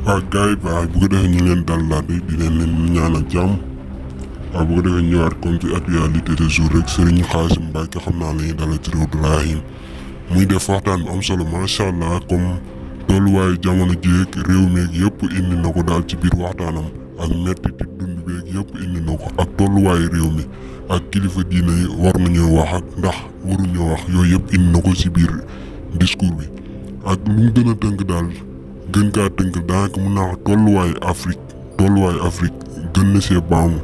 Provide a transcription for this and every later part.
gars yi bu ko defee ñu leen dalalaat di leen ñaanal jàmm bu ko defee ñëwaat comme ci actualité de jour rek Serigne Khassim Mbacké xam naa la ñuy dalal ci Rawdu Rayaahin muy def waxtaan bu am solo macha allah comme tolluwaayu jamono jéeg réew meeg yëpp indi na ko daal ci biir waxtaanam ak metti di dund beeg yëpp indi na ko ak tolluwaayu réew mi ak kilifa diine yi war nañoo wax ak ndax waruñoo wax yooyu yëpp indi na ko ci biir discours bi ak lu mu gën a tënk daal. gën kaa tënk daanaka mun naa wax tolluwaayu Afrique gën na see baamu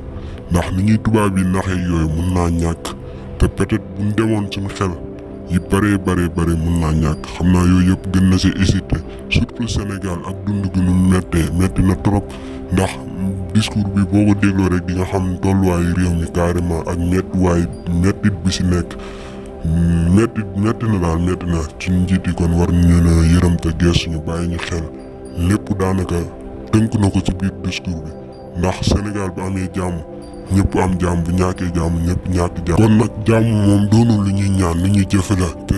ndax ni ñuy tubaab yi naxee yooyu mun naa ñàkk te peut-être buñ demoon suñu xel yi bare mun naa ñàkk xam naa yooyu yëpp gën na see hésité surtout Sénégal ak dund gi nu metti na trop ndax discours bi boo ko dégloo rek di nga xam tolluwaayu réew mi carrément ak mettit bi si nekk metti na suñu njiit yi kon war nañu leen a yërëm te gees ñu bàyyi ñu xel lépp daanaka tënk na ko ci biir discours bi ndax Sénégal bu amee jàmm ñëpp am jàmm bu ñàkkee jàmm ñëpp ñàkk jàmm. kon nag jàmm moom doonul lu ñuy ñaan lu ñuy jëfe la te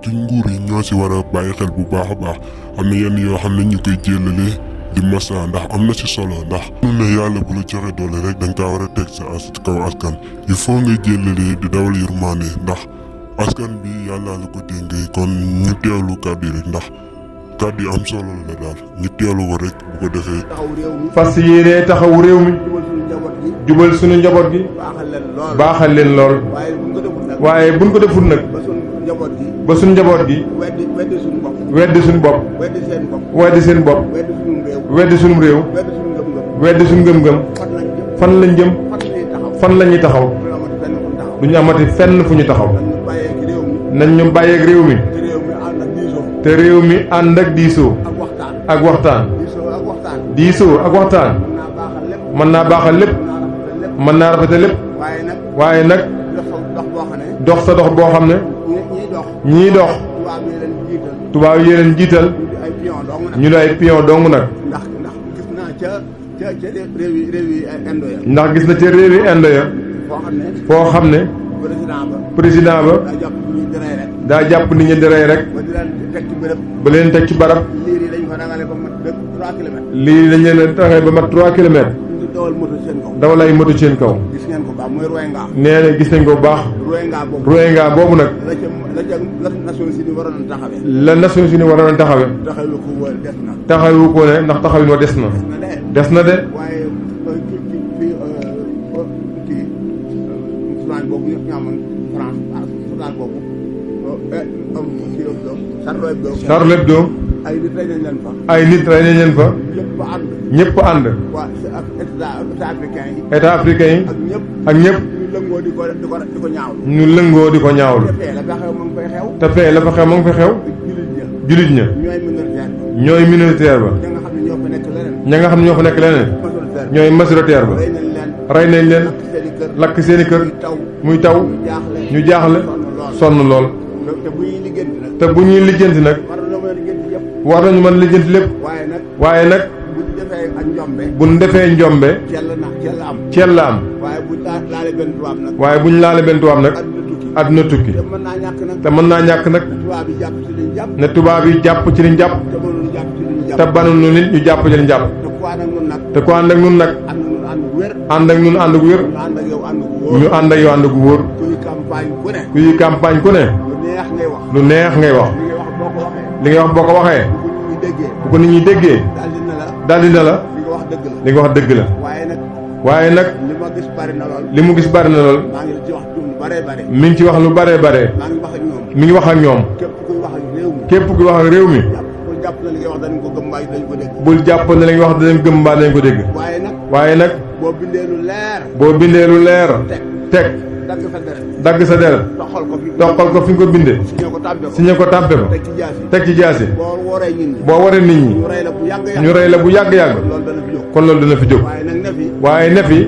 ci nguur yi ñoo si war a bàyyi xel bu baax a baax am na yenn yoo xam ne ñu koy jéllalee di masa ndax am na ci solo ndax mun ne yàlla bu la joxe doole rek danga kaa war a teg sa kaw askan il faut ngay jéllalee di dawal yërmande ndax askan bi yàlla la ko dénkee kon ñu teewlu kàddu yi rek ndax kàddu yi am solo la daal ñu teewlu ko rek bu ko defee. fas yéene taxawu réew mi jubal suñu njaboot gi baaxal leen lool waaye buñ ko deful nag ba suñu njaboot gi weddi suñu bopp weddi seen bopp weddi suñu réew weddi suñu ngëm-ngëm fan lañ jëm fan la ñuy taxaw duñu amati fenn fu ñu taxaw nañ ñu bàyyeeg réew mi te réew mi ànd ak diisoo ak waxtaan diisoo ak waxtaan mën naa baaxal lépp mën naa rafetal lépp waaye nag dox sa dox boo xam ne ñii dox tubaab yi leen jiital ñu di ay pion dong nag ndax gis na ca réew yi indo ya foo xam ne président ba daa jàpp nit ñi di rey rek ba leen teg ci barab lii dañ leen taxee ba mat 3 kilomètres dawal ay moto seen kaw nee na gis nañ ko bu baax Rohingya boobu nag la Nations Unies waroon a taxawe taxawu ko ne ndax taxawin wa des na de Charlie Hebdo ay nit rey nañ leen fa ñëpp ànd état africain yi ak ñëpp ñu lëngoo di ko ñaawlu te fee la fa xew ma ngi fa xew jullit ña ñooy minoritaire ba ña nga xam ne ñoo fa nekk leneen ñooy majoritaire ba rey nañ leen lakk seeni kër muy taw ñu jaaxle sonn lool te bu ñuy lijjanti nag war nañu mën lijjanti lépp waaye nag bu ñu defee njombe ceel la am waaye bu ñu laale benn tubaab nag àdduna tukki te mën naa ñàkk nag ne tubaab yi jàpp ci liñ jàpp te banu nu nit ñu jàpp ci liñ jàpp te ku ànd ak nun nag ànd ak nun ànd gu wér ñu ànd ak yow ànd gu wóor kuy campagne ku ne lu neex ngay wax li ngay wax boo ko waxee bu ko nit ñi déggee daldi na la li nga wax dëgg la waaye nag li mu gis bari na lool mi ngi ci wax lu bare mi ngi wax ak ñoom képp kuy wax ak réew mi bul jàpp ne li nga wax danañ gëm mbaa dañ ko dégg waaye nag boo bindee lu leer teg dagg sa deret toqal ko fi nga ko bindee signé ko tàmpe ba teg ci jaasi boo waree nit ñi ñu rey la bu yàgg-yàgg kon loolu dina fi jóg waaye ne fi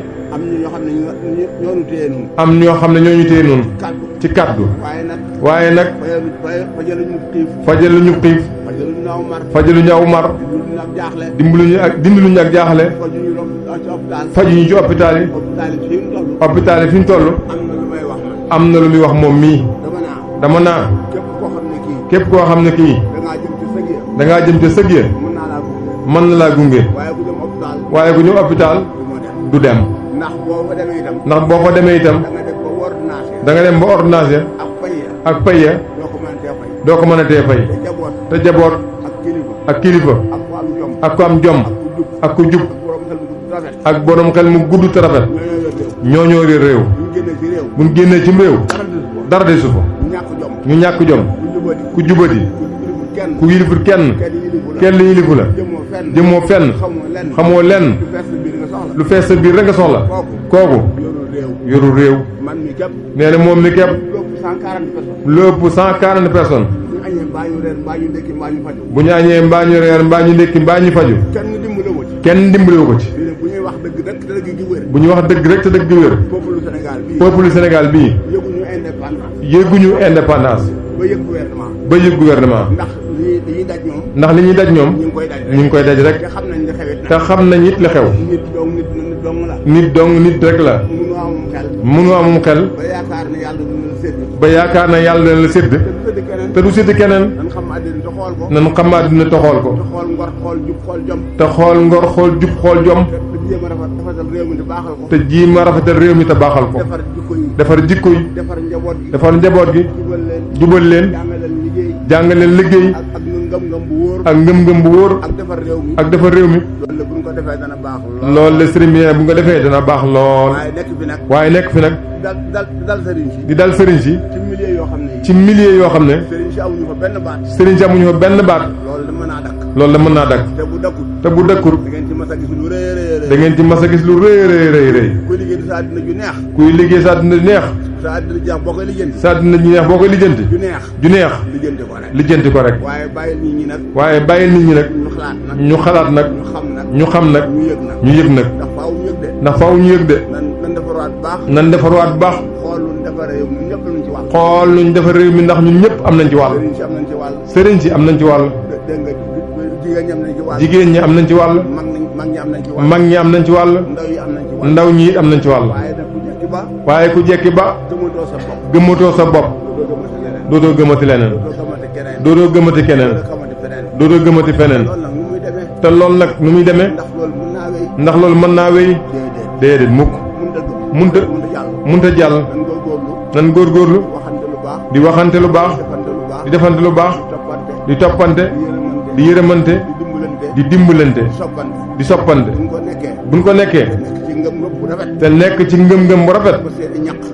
am ñoo xam ne ñoo ñu téye noonu ci kàddu waaye nag fajaluñu xiif fajaluñu aw mar dimbaluñu ak jaaxle fajuñu ci hôpital yi fi ñu toll am na lu muy wax moom mii dama naa képp koo xam ne kii dangaa jëm ca sëg ya mën na laa gunge. waaye ku ñëw hôpital. du dem. ndax boo fa demee itam. ndax boo fa demee itam. da nga dem ba ordonnance. ak pay ya. doo ko mën a tee fay. te jaboot. ak kilifa. ak ku am jom. ak ku jub. ak borom xel mu gudd te rafet. ñoo réer réew. bu ñu génnee ci réew. dara desu fa. ñu ñàkk jom. ku jubati. ku yilifut kenn. kenn yilifu la. jëmoo fenn. xamoo lenn. lu fees sa biir rek nga soxla. kooku. yoru réew. nee na moom mi képp. lu ëpp 140 personnes. bu ñu añee mbaa ñu reer mbaa ñu ndékki mbaa ñu faju. kenn dimbalewu ko ci. bu ñu wax dëgg rek te dëgg wér. peuple Sénégal bii. yëguñu indépendance. ba yëg gouvernement. ndax li ñuy daj ñoom. ñu ngi koy daj rek. te xam nañ it li xew. nit dong nit rek la. mënu amum xel. ba yaakaar na yàlla dana la sédd. te du sédd keneen. nan xam àddina te xool ko. te xool ngor xool jub xool jom. te jiim a rafetal réew mi te baaxal ko. defar jikko yi. defar njaboot gi. jubal leen. jàngal leen liggéey. ak ngëm-ngëm bu wóor. ak defar réew mi. loolu la sëriñ bi bu nga defee dana baax lool. waaye nekk fi nag. di dal sëriñ si. ci milieu yoo xam ne. sëriñ si amuñu fa benn baat. loolu la mën naa dakk. te bu dëkkul. da ngeen ci mas a gis lu rëy. kuy liggéey sa àddina ju neex. sa àddina ju neex boo koy lijjanti. ju neex. lijjanti ko rek. waaye bàyyil nit ñi nag. ñu xalaat nag. ñu xam nag. ñu yëg nag. ndax faaw ñu yëg de. nan defarwaat bu baax. xool luñ defar réew mi ndax ñun ñëpp am nañ ci wàll. sëriñ si am nañ ci wàll. jigéen ñi am nañ ci wàll. mag ñi am nañ ci wàll. ndaw ñi it am nañ ci wàll. waaye ku jekki ba. gëmmatoo sa bopp. dootoo gëmati leneen. dootoo gëmati keneen. dootoo gëmati feneen. te loolu nag nu muy demee. ndax loolu mën naa wéy. déedéet mukk. munta jàll. nan góorgóorlu. di waxante lu baax. di defante lu baax. di toppante. di yërëmante. di dimbalante. di soppante. buñ ko nekkee. te nekk ci ngëm-ngëm bu rafet.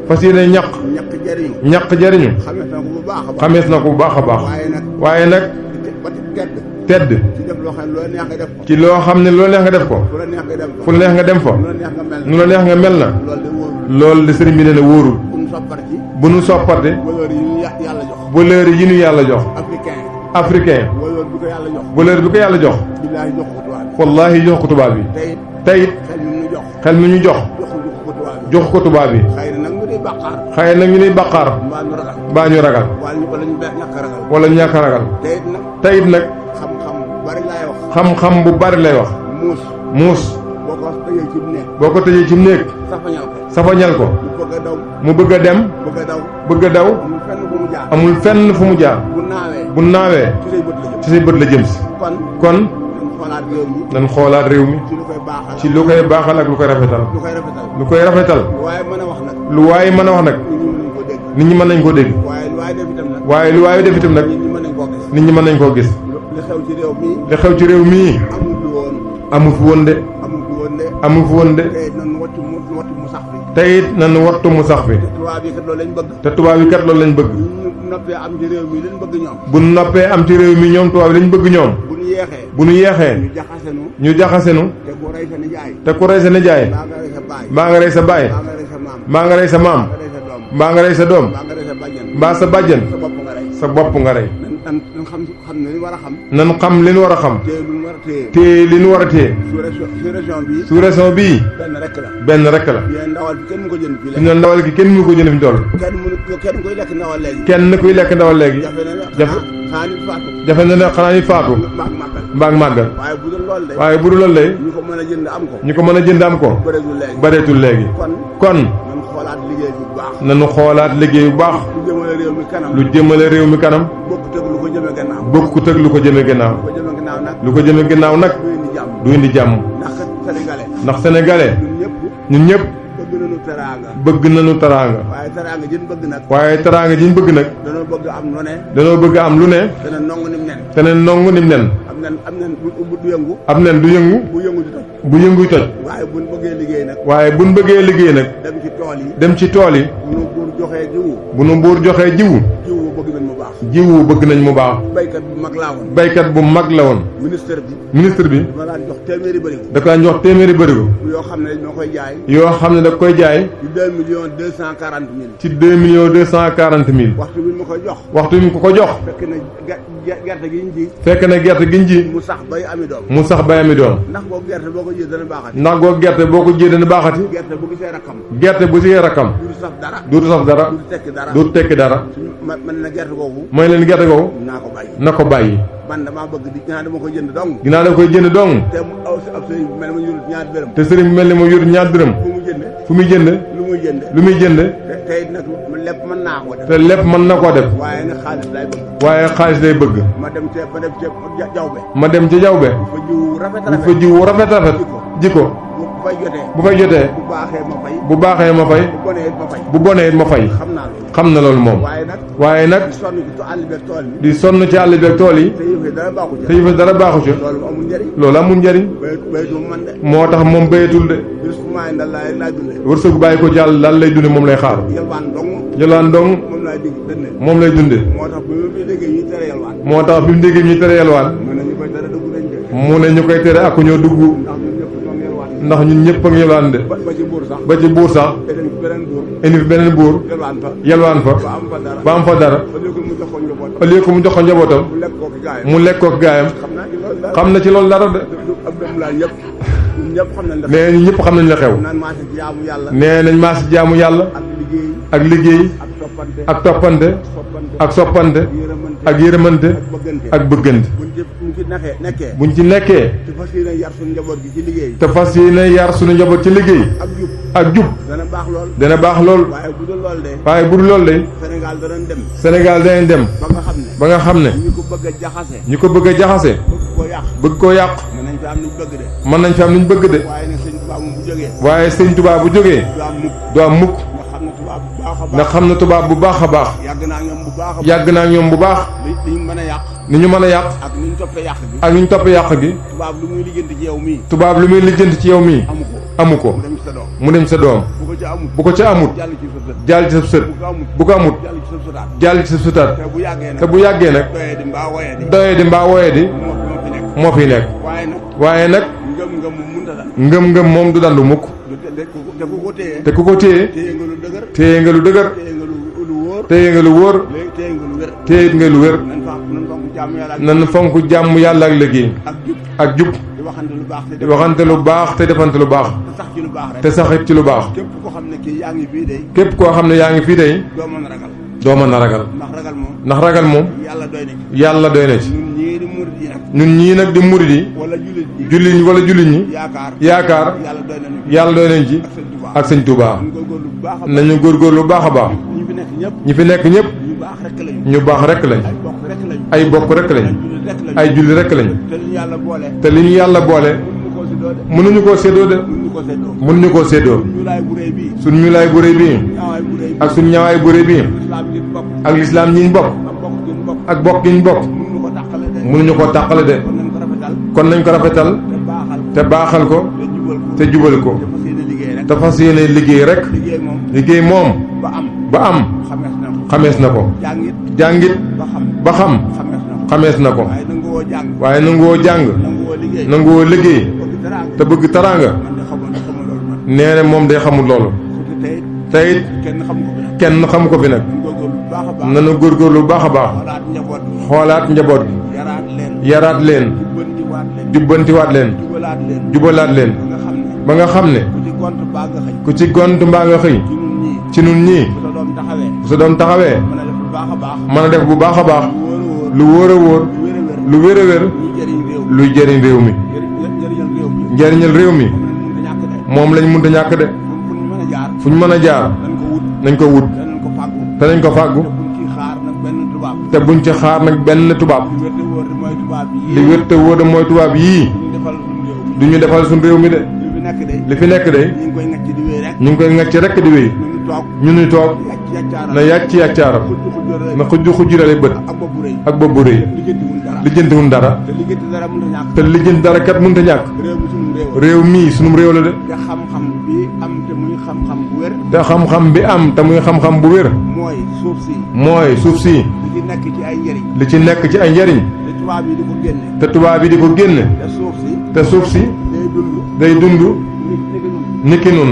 fas yéene ñaq jariñu. xamees na ko bu baax a baax. waaye nag. tedd. ci loo xam ne loo neex nga def ko. fu la neex nga dem fa. nu la neex nga mel na. loolu de sëriñ bi nee na wóorul. bu nu sopparte. valeur yi ñu yàlla jox. africain. valeur bi ko yàlla jox. wallaahi jox ko tubaab bi. teyit xel mi ñu jox ko tubaab bi. xëy na ñu nuy bàqaar. mbaa ñu ragal. wala ñàkk a ragal. teyit nag. xam-xam bu bari lay wax. muus. boo ko tëjee ci néeg. safañal ko. mu bëgg a dem. bëgg a daw. amul fenn fu mu jaar. bu naawee. ci say bët la jëm si. kon. nan xoolaat réew mi. ci lu koy baaxal ak lu koy rafetal. lu koy rafetal. lu waaye mën a wax nag. nit ñi mën nañ koo dégg. waaye lu waaye def itam nag. nit ñi mën nañ koo gis. li xew ci réew mii. amu fi woon de. amu fi woon de. te it nan wattu mu sax bi. te tubaab yi kat loolu lañ bëgg. bu noppee am ci réew mi ñoom tubaab yi lañ bëgg ñoom. bu nu yeexee. ñu jaxasenu. te ku rey sa nijaay. mbaa nga rey sa baay. mbaa nga rey sa maam. mbaa nga rey sa doom. mbaa sa bàjjan. sa bopp nga rey. nan xam li ñu war a xam. téye li ñu war a téye. sous région bii. benn rek la. fi ne ndawal gi kenn mënu ko jënd fi ñu toll. kenn kuy lekk ndawal léegi. jafe na ne xanaa nit faatu. mbaa màggal. waaye bu dul loolu de. ñu ko mën a jënd am ko. bareetul léegi. kon. nanu xoolaat liggéey bu baax. lu jëmale réew mi kanam. bokkut ak lu ko jëme gannaaw. lu ko jëme gannaaw nag. du indi jàmm ndax sénégalais ndax sénégalais ñun ñëpp ñun ñëpp bëgg nañu teraanga bëgg nañu teraanga waaye teraanga jën bëgg nag waaye teraanga ji ñu bëgg nag danoo bëgg am lu ne danoo bëgg am lu ne te ne nongu nim nen te ne nongu nim nen am nen du yëngu am nen du yëngu bu yëngu di toj bu yënguy toj waaye buñ bëggee liggéey nag waaye buñ bëggee liggéey nag dem ci tool yi dem ci tool yi bu nu buur joxee jiwu bu nu buur joxee jiwu jiwu bëgg nañ mu baax jiwu bëgg nañ mu baax baykat bu mag laa woon baykat bu mag la woon ministre bi dama daan jox téeméeri bërigo da ko daan jox téeméeri bërigo yoo xam ne ñoo koy jaay yoo xam ne da koy jaay ci 2 millions 240 mille ci 2 millions 240 mille waxtu bi ma koy jox waxtu bi mu ko jox fekk na gerte gi ñu ji fekk na gerte giñ ji mu sax bay ami doom mu sax bayami doom ndax boo gerte boo ko jël dana baaxati ndax goo gerte boo ko jiyee dana baaxati gerte bu gisee rakkam gerte bu ci rakkam du saf dara duutu saf dara du tekki dara duutu tekki dara man na gerte googu mooy leen gerte googu naa ko bàyyi na ko bàyyi man damaa bëgg di ñaan dama ko jënd dong ginnaaw da koy jënd dong te mu aw si ab sëriñ bu mel ma yurut ñaar dërëm te sëriñ bi mel ni mu yor ñaar dërëm fu mu jënde fu muy jënd lu muy jënde lu muy jënd te it nag lépp mën naa ko def te lépp mën na koo def waaye nag xaalis lay bëgg waaye xaalis day bëgg ma dem ca jawbe ma dem ci jawbe fa jiwu rafet bu rafet fa jiwu rafet rafet ji ko bu fay jotee bu fay jotee bu baaxee ma fay bu baaxee ma fay bu bonee it ma fay bu bonee it ma fay xam naa loolu xam na loolu moom waaye nag waaye nag di sonn ci àll beeg tool bi di sonn ci àll bi ak tool yi te yëf yi dara baaxu te ca yëfa dara baaxu ci loolu amul njëriñ loolu amul njariñ baytu man de moo tax moom bayatul de bis fu maay ndal laay dundee wërsëgu bàyyi ko ci àll daal lay dunde moom lay xaar yalwaan dong yalwaan dong moom laay digg dënne moom lay dunde moo tax bi ma fi déggee ñuy tere yalwaan moo tax bi mu déggee ñuy tere yalwaan mën nañu koy tere dugg nañ de mu ne ñu koy tere ak ñoo dugg ndax ñun ñëpp ñoom yalwaan ndax ñun ñëpp a ngi yalwaan de ba ci buur sax ba ci buur sax te dem beneen buur indi fi beneen buur yalwaan fa yalwaan fa ba am fa dara ba am fa dara ba léegi mu jox ko njaboot au lieu que mu jox ko njabootam mu lekk ko ki gaayam mu lekk ko ak gaayam xam naa ci loolu dara xam na ci loolu dara de ab dem laa ñëpp ñun ñëpp xam nañ la nee ñu ñëpp xam nañ la xew naan maa si jaamu yàlla nee nañ maa si jaamu yàlla ak liggéey ak liggéey ak toppante ak toppante soppante ak soppante yërëmante ak yërëmante bëggante ak bëggante buñ ci nekkee buñ ci nekkee te fas yéene yar suñu njaboot gi ci liggéey te fas yéene yar suñu njaboot ci liggéey ak jub ak jub dana baax lool dana baax lool waaye bu dul lool de waaye bu dul loolu de Sénégal danañ dem Sénégal danañ dem ba nga xam ne ba nga xam ne ñu ko bëgg a jaxase ñu ko bëgg a jaxase bëgg koo yàq bëgg koo yàq mën nañ fi am niñ bëgg de mën nañ fi am luñ bëgg de waaye nag sëñ Tuubaa moom bu jógee waaye sëñ tubaab bu jógee du am mukk du am mukk nga xam ne tubaab bu baax a baax ndax xam na tubaab bu baax a baax yàgg naa ñoom bu baax a baax yàgg naa ñoom bu baax li ñu mën a yàq ni ñu mën a yàq ak ni ñu toppee yàq gi ak ni ñu topp yàq gi tubaab lu muy lijjanti ci yow mii tubaab lu muy lijjanti ci yow mii amu ko amu ko mu dem ci sa doom mu dem sa doom bu ko ca amut bu ko ca amut jàll ci sa sët jàll ci sa sët bu ko amut bu ko amut jàll ci sa sëtaat jàll ci sa sutaat te bu yàggee nag te bu yàggee nag doyee di mbaa woyee di doyee di mbaa woyee di moo fi nekk moo fiy nekk waaye nag waaye nag ngëm-ngëm mu munta dal ngëm-ngëm moom du dandu mukk te ku ko téye te ku ko téye téye nga lu dëgër téye nga lu dëgër téye nga lu wóor téye nga lu wóor léegi téye nga lu wér téye nga lu wér nan fonk jaamu yàlla nan fonk jàmm yàlla ak liggéey ak jub ak jub di waxante lu baax di waxante lu baax te defante lu baax te sax ci lu baax rek te saxit ci lu baax képp ko xam ne kii yaa ngi fii day képp koo xam ne yaa ngi fii tey doo mën a ragal doo mën a ragal ndax ragal moom ndax ragal moom yàlla doy na ci yàlla doy na ci ñun ñii di murid yi nag ñun ñii nag di murid yi wala jullit yi jullit ñi wala jullit ñi yaakaar yàlla doy nañu yàlla doy nañ ci ak sëñ Tuubaa ñu góorgóorlu bu baax a baax nañu góorgóorlu bu baax a baax ñi fi nekk ñëpp ñi fi nekk ñëpp ñu baax rek lañu ñu baax rek lañ ay bokk rek lañu ay bokk rek lañ jullit rek lañu ay julli rek lañ te li ñu yàlla boole te li ñu yàlla boole mënuñu koo si doode mënuñu koo séddoo de mënuñu ko séddoo mënuñu koo séddoo ñu laay bu réy bii suñ ñu lay bu réy bii ñaawaay bu réy ak suñ ñaawaay bu réy bii islam gi bokk ak lislaam ñi ñu bokk ak bokk gi ñu bokk ak bokk gi ñu bokk mënuñu ko tàqale de mënuñu koo tàqale de kon nañ ko rafetal kon nañ ko rafetal te baaxal te baaxal ko te jubal ko te jubal ko te fas yéene liggéey rek te fas yéene liggéey rek liggéey moom liggéey moom ba am ba am xamees na ko xamees na ko jàngit jàngit ba xam ba xam xamees na ko xamees na ko waaye nanguwoo jàng waaye nanguwoo jàng nanguwoo liggéey nanguwoo liggéey bëgg teraanga te bëgg taraanga man de xamul loolu man nee na moom day xamul loolu surtout tey te it kenn xam ko fi nag kenn xamu ko fi nag ñu góorgóorlu bu baax a baax nanu góorgóorlu bu baax a baax xoolaat njaboot bi xoolaat njaboot gi yaraat leen yaraat leen jubbantiwaat leen jubbantiwaat leen jubalaat leen jubalaat leen ba nga xam ne ba nga xam ne ku ci gont baa nga xëy ku ci gont mbaa nga xëy ci ñun ñii ci nun ñii bu sa doom taxawee bu sa doom taxawee mën a def bu baax a baax mën a def bu baax a baax lu wóor a wóor lu wóor a wóor lu wér a wér lu wér a wér luy jëriñ réew mi luy jëriñ réew mi jëriñal réew mi njëriñal réew mi moom lañ mënta ñàkk de moom lañ munta ñàkk de fu ñu mën a jaar fu ñu mën a jaar nañ ko wut nañ ko wut danañ ko fàggu te nañ ko fàggu te buñ ci xaar nag benn tubaab te buñ ci xaar nag benn tubaab li wér te wóor mooy tubaab yi li wér te wóor mooy tubaab yii ñu defal réew mi du ñu defal suñu réew mi de. li fi nekk de. li fi nekk de. ñu ngi koy ngacc di wéy rek. ñu ngi koy ngacc rek di wéy. ñu ni toog. na yàcc yàccaaram. na xujju xujjurale bët. ak boobu rëy. lijjantiwun dara. te lijjanti dara kat mënut a ñàkk. réew mii sunum réew la de. te xam-xam bi am te muy xam-xam bu wér. te xam-xam bi am te muy xam-xam bu wér. mooy suuf si. mooy suuf si. li ci nekk ci ay njëriñ. li ci nekk ci ay njëriñ. te tubaab yi di ko génne. te tubaab yi di ko génne. te suuf si. te suuf si. day dund. day dund. niki nun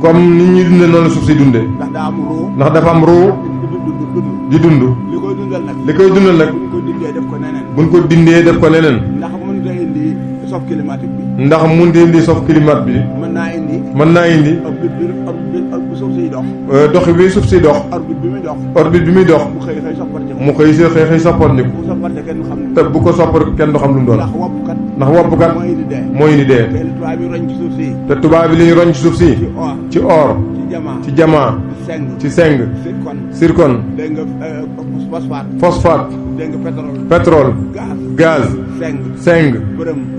comme nit ñi dunde noonu suuf si dunde. ndax daa am ruu. ndax dafa am ruu. di dund. li koy dundal nag. li koy dundal nag. buñ ko dindee def ko neneen. buñ ko dindee def ko neneen. ndax mënut a indi sof climatique bi. ndax mun di indi sof climat bi. mën naa indi. mën naa indi. orbite bu suuf siy dox. dox bi suuf si dox. orbite bi muy dox. orbite bi muy dox. mu xëy xëy sopparte ko. mu xëy si xëy soppandiku. bu sopparte kenn du xam ne. te bu ko soppar kenn du xam lu mu doon. ndax woppkat. ndax woppkat mooy indi dee. mooy indi dee. te tubaab yi roñ ci suuf si. te tubaab bi li ñu roñ ci suuf si. ci or. ci or. ci jamaa. ci jamaa. ci seng. ci seng. zircon. zircon. dégg nga phosphate. phosphate. dégg nga pétrole. pétrole. gaz. gaz. seng. seng.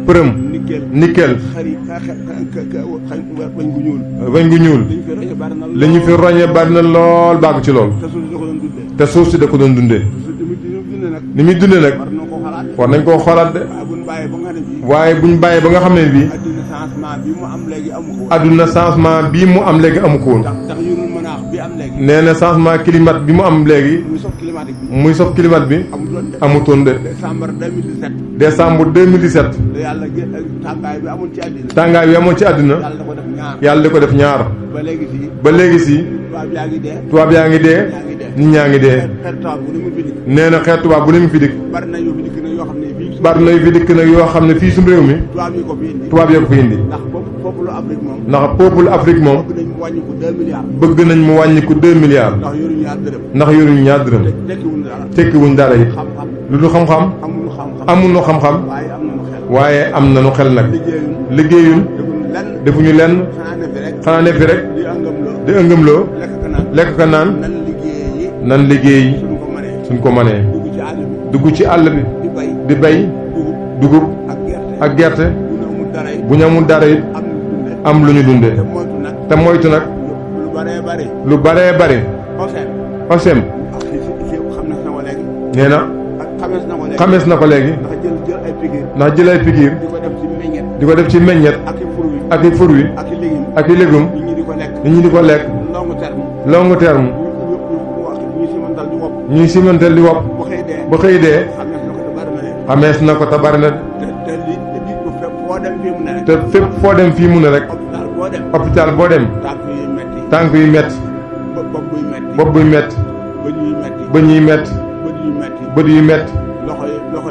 përëm. nickel. nickel. xëy bañ gu ñuul. bañ gu ñuul. li ñu fi roñee bari na lool bàgg ci lool. te suuf si da ko doon dundee. te suuf si da ko doon dundee. dundee nag. ni muy dundee nag. war na ko xalaat. war nañ koo xoolaat de. waaye buñ bàyyee ba nga xam ne bii. waaye buñ bàyyee ba nga xam ne bii. adduna changement bi mu am léegi amu ko woon. adduna changement bii mu am léegi amu ko woon. tax yurul manaax bi am léegi. nee na changement climat bi mu am léegi. muy sof climatique bi. muy sof climat bi. amutoon de. amutoon de. décembre 2017. décembre 2017. da yàlla tàngaay bi amoon ci àddina. tàngaay bi amoon ci àddina. yàlla da ko def ñaar. yàlla da ko def ñaar. ba léegi si. ba léegi si. tubaab yaa ngi dee. tubaab yaa ngi dee. nit ñaa ngi dee. xeet tubaab bu ne mu fi dikk. nee na xeet tubaab bu ne mu fi dikk. bari na yoo fi dikk nag yoo xam ne fii. bari na yu fi dikk nag yoo xam ne fii suñu réew mi. tubaab yi ko fi indi. tubaab yi ko fi indi. ndax peuple Afrique moom. ndax peuple Afrique moom. bëgg nañ mu wàññi ko 2 milliards. bëgg nañ mu wàññi ko 2 milliards. ndax yoruñu ñaar dërëm. ndax yoruñu ñaar dërëm. tekkiwuñ dara. tekkiwuñ dara yi. xam-xam. lu dul xam-xam. amuñu xam-xam. amuñu xam-xam. waaye am nañu xel. waaye am nañu xel nag. liggéeyuñ. liggéeyuñ. defuñu lenn. defuñu lenn. xanaa ne fi rek. xanaa ne fi rek. di ëngam loo. di ëngëmloo. lekk ka naan. lekk ka naan. nan liggéeyi. nan liggéey. suñu ko mënee. suñ ko mënee. dugg ci àll bi. dugg ci àll bi. di bay. di bay. dugub. dugub. ak gerte. ak gerte. bu ñu amul dara it. bu ñu amul dara it. am lu ñu dundee. am lu ñu dundee. te moytu nag. te moytu nag. lu baree bari. lu baree bari. OSEM. OSEM. xam na ko léegi. nee na. ak xamees na ko léegi. xamees na ko léegi. ndax jël ay piqûre. ndax jël ay piqûre. di ko def ci meññet. di ko def ci meññet. ak i fruits. ak i fruits. ak i légumes. ak i légumes. nit ñi di ko lekk. nit ñi di ko lekk. long terme. long terme. ñuy simantal di wopp. ñuy simantel di wopp. bu xëy dee. ba xëy dee. xamees na ko te bari na de. xamees na ko te bari na. te li bu fépp foo dem fii mu ne rek. te fépp foo dem fii mu ne rek. hôpital boo dem. hôpital boo dem. tànk yuy metti. tànk yu metti. bopp buy metti. bopp buy metti. bëñ yuy metti. bëñ yu metti. bët yuy metti. bët yu metti. loxo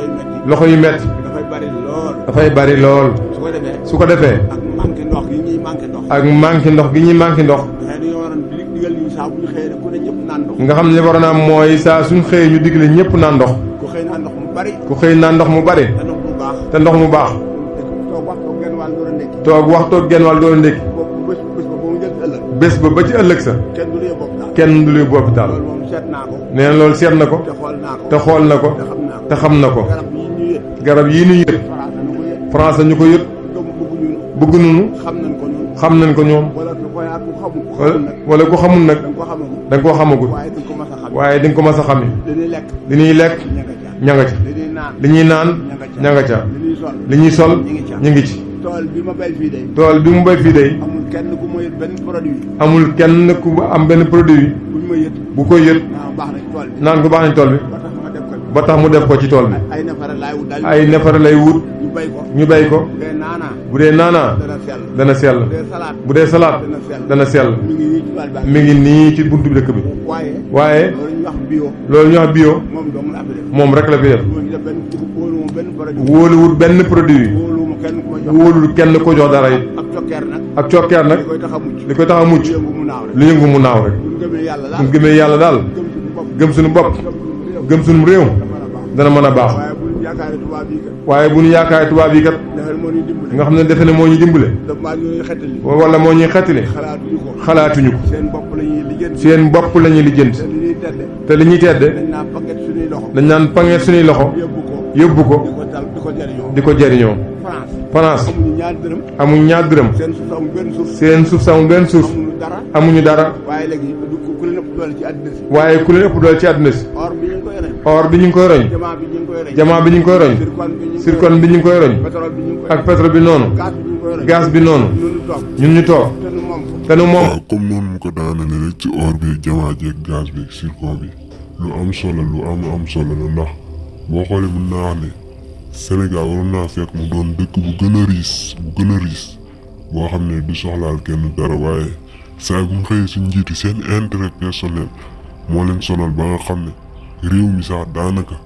yu metti. loxo yu metti. dafay bari lool. dafay bari lool. su ko defee. su ko defee. ak manqué ndox gi ñuy manqué ndox. ak manqué ndox gi ñuy manqué ndox. xëy na dañoo waroon digal ñu saa bu ñu xëyee rek ku ne ñëpp naan ndox. nga xam ne li waroon a am mooy saa suñ xëyee ñu digle ñëpp naan ndox. ku xëy naan ndox mu bari. ku xëy naan ndox mu bari. te ndox mu baax. te ndox mu baax. toog waxtu genn wàll door a ndekki. toog waxtoo genn wàll doon ndékki. boobu bés ba ba mu njëkk ëllëg. bés ba ba ci ëllëg sa. kenn du la yóbbu hôpital. kenn du lu yóbbu hôpital. loolu moom seet naa ko. nee na loolu seet na ko. te xool naa ko. te xool na ko. te xam naa ko. te xam na ko. garab yi ñu yëg. garab yii ñu yëg. France na ñu ko yëg. France ñu ko yëg. gëm bëgguñu. bëgg nunu. xam nañ ko ñun. xam nañ ko ñoom. wala ku koy ak ku xamul. ku xamul nag. wala ku xamul nag. da nga ko xamagul. da nga koo xamagul. waaye dañ ko mas a xam. waaye di nga ko mas a xami. dañuy lekk. li ñuy lekk. ña nga ca. ña nga ci. dañuy naan. li ñuy naan. ña nga ca. li ñuy sol. li ñuy sol. ñi ngi ca. ñu ngi ci. tool bi ma bay fii de. tool bi mu bay fii de. amul kenn ku ma yët benn produit. amul kenn ku am benn produit. buñ ma yët. bu ko yët. baax nañ tool bi. naan ko baax nañ tool bi. ba tax ma def ko. ba tax mu def ko ci tool bi. ay nefere laay wut daal. ay nefere lay wut. ñu bay ko. ñu bay ko. bu dee naanaa. bu dee naanaa. dana sell. dana sell. bu dee salaat. bu dee salaat. dana sell. dana sell. mi ngi nii ci tool bi. mi ngi nii ci buntu dëkk bi. waaye. waaye. loolu ñu wax bio. loolu ñu wax bio. moom dong laa fi def. moom rek la fi def. moo ci def benn wóoluwuma benn produit. wóoluwul benn produit. wóoluwuma kenn ku ma jox. wóolul kenn ko jox dara it. ak cokkeer nag. ak cokkeer nag. li koy tax a mucc. li koy tax a mucc. lu yëngu mu naaw rek. lu yëngu mu naaw rek. bu ñu gëmee yàlla daal. bu ñu gëmee yàlla daal. gëm suñu bopp. gëm suñu bopp. gëm suñu réew. dana mën a baax. waaye bu ñu yaakaaree tubaab yi kat. waaye bu ñu yaakaaree tubaab yi kat. defal moo ñuy dimbale. nga xam ne defe ne moo ñu dimbale. daf maa ñuy xettali. wala moo ñuy xettali. xalaatuñu ko. xalaatuñu ko. seen bopp la ñuy lijjanti. seen bopp la ñuy lijjanti. te li ñuy tedde. te li ñuy tedde. dañ naa paquet suñuy loxo. dañ naan pangeet suñuy loxo. yóbbu ko. yóbbu ko di ko jariñoo. di ko jariñoo. France amuñu ñaar dërëm. amuñ ñaar dërëm. seen suuf amul benn suuf. seen suuf amul benn suuf. amuñu dara. amuñu dara. waaye léegi ku leen ëpp doole ci àddina si. waaye ku leen ëpp doole ci àddina si. or bi ñu ngi koy roñ. or bi ñu ngi koy roñ. jamaa bi ñu ngi koy roñ. jamaa bi ñu ngi koy roñ. zircon bi ñu ngi koy roñ. pétrole bi ñu ngi koy roñ. ak pétrole bi noonu. gaz bi ñu koy roñ. gaz bi noonu. ñun ñu toog. te nu moom ko. te nu moom. waaw comme noonu mu ko daanale rek ci or bi jamaa jeeg gaz bi zircon bi lu am solo lu am solo la ndax boo xoolee mën naa wax ne Sénégal waroon naa fekk mu doon dëkk bu gën a riis boo xam ne du soxlaal kenn dara waaye saa bu ñu xëyee si njiiti seen intérêt personnel moo leen sonal ba nga xam ne réew mi sax daanaka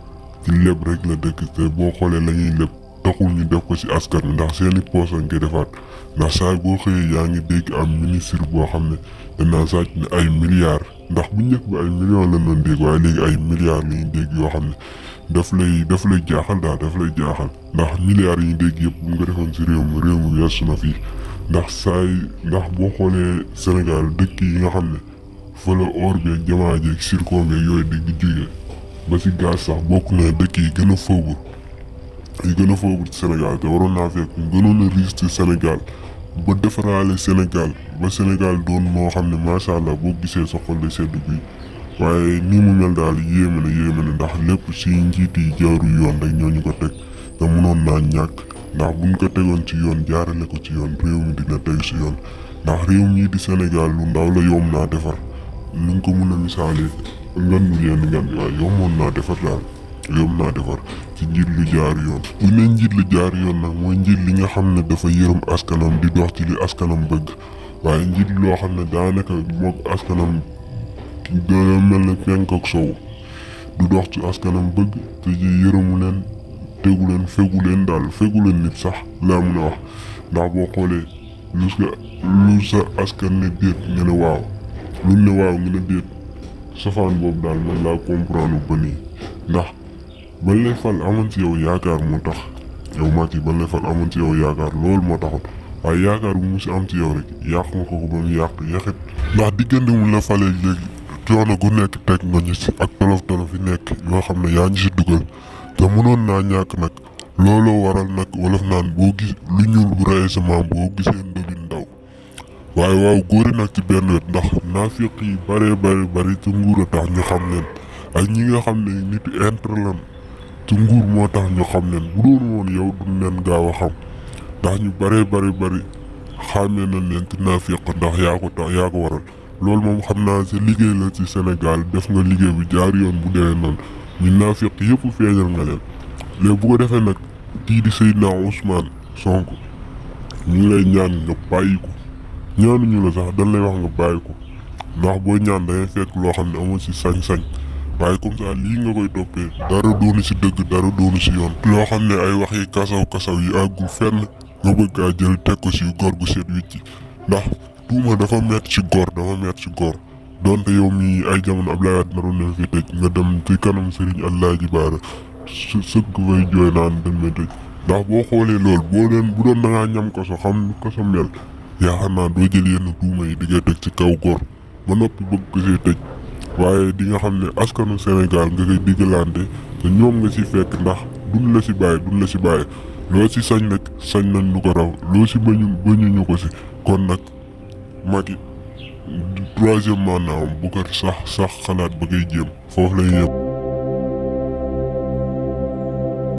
ci leb rek la dëkk te boo xoolee la ñuy leb taxul ñu def ko ci askan wi ndax seeni poos lañ koy defaat ndax saa boo xëyee yaa ngi dégg am ministre boo xam ne danaa sàcc ne ay milliards ndax bu njëkk ba ay millions lañ doon dégg waaye léegi ay milliards la ñuy dégg yoo xam ne daf lay jaaxal daal daf lay jaaxal ndax milliards yi ñu dégg yëpp bu nga defoon ci réew mi weesu na fii ndax boo xoolee Sénégal dëkk yi nga xam ne fa la or beeg jamaa jeeg zircon beeg yooyu di jógee ba ci gaz sax bokk na dëkk yi gën a foogur ci Sénégal te waroon naa fekk mu gënoon a riche ci Sénégal ba defaraale Sénégal ba Sénégal doon moo xam ne macha allah boo gisee sa xol de sedd bi waaye nii mu mel daal yéeme na ndax lépp ci njiit yi jaaru yoon rek ñoo ñu ko teg te mënoon naa ñàkk ndax buñ ko tegoon ci yoon jaarale ko ci yoon réew mi dina teg ci yoon ndax réew mii di Sénégal lu ndaw la yomb naa defar nuñ ko mën a misaalee ngan nu leen ngan waaye yomboon naa defar daal yomb naa defar ci njiit lu jaar yoon bu ne njiit lu jaar yoon nag mooy njiit li nga xam ne dafa yërëm askanam di dox ci li askanam bëgg waaye njiit loo xam ne daanaka moog askanam dana mel ne penk ak sow du dox ci askanam bëgg te ji yërëmu leen tegu leen fegu leen nit sax laa mun a wax ndax boo xoolee lu sa askan ne déet nga ne waaw luñ ne waaw nga ne déet safaan boobu daal man laa comprendre ba nii ndax bañ lay fal amoon ci yow yaakaar moo tax yow Macky bañ lay fal amoon ci yow yaakaar loolu moo taxoon waaye yaakaar bu mu si am ci yow rek yàq nga ko ba mu yaxit ndax diggante mu la falee léegi coono gu nekk teg nga ñu si ak tolof yi nekk yoo xam ne yaa ngi si dugal te mënoon naa ñàkk nag looloo waral nag wolof naan boo gis lu ñuul bu rey sa maam boo gisee ndobin ndaw waaye waaw góori nag ci benn wet ndax naafiq yi bari ci nguur a tax ñu xam leen ak ñi nga xam ne nit intérêt lan ci nguur moo tax ñu xam leen bu doon woon yow duñ leen gaaw a xam ndax ñu bari xàmmee nañ leen ci naafiq ndax yaa ko waral loolu moom xam naa sa liggéey la ci Sénégal def nga liggéey bi jaar yoon bu demee noonu ñu naafiq yëpp feeñal nga leen léegi bu ko defee nag kii di Seydina Ousmane Sonko ñu ngi lay ñaan nga bàyyi ko ñaanuñu la sax dañ lay wax nga bàyyi ko ndax boo ñaan dangay fekk loo xam ne amoo ci sañ-sañ waaye comme ça lii nga koy toppee dara doonu ci dëgg dara doonu ci yoon loo xam ne ay wax yi kasaw yi àggul fenn nga bëgg a jël teg ko ci gor gu seet wicc ndax tuuma dafa metti ci góor donte yow mi ay jamono Abdoulaye Wade naroon na fi tëj nga dem ci kanam Serigne Alaaji Baara sëgg fay jooy naan dañ may tëj ndax boo xoolee loolu bu doon da ngaa ñam koso xam koso mel yaakaar naa doo jël yenn tuuma yi di ngay teg ci kaw góor ba noppi bëgg ko see tëj waaye di nga xam ne askanu Sénégal nga koy diggalante te ñoom nga ci fekk ndax duñ la ci bàyyi loo ci sañ nag sañ nañ lu ko raw loo ci bañuñu ko ci kon nag Macky troisième mandat bu ko sax xalaat ba koy jéem foofu la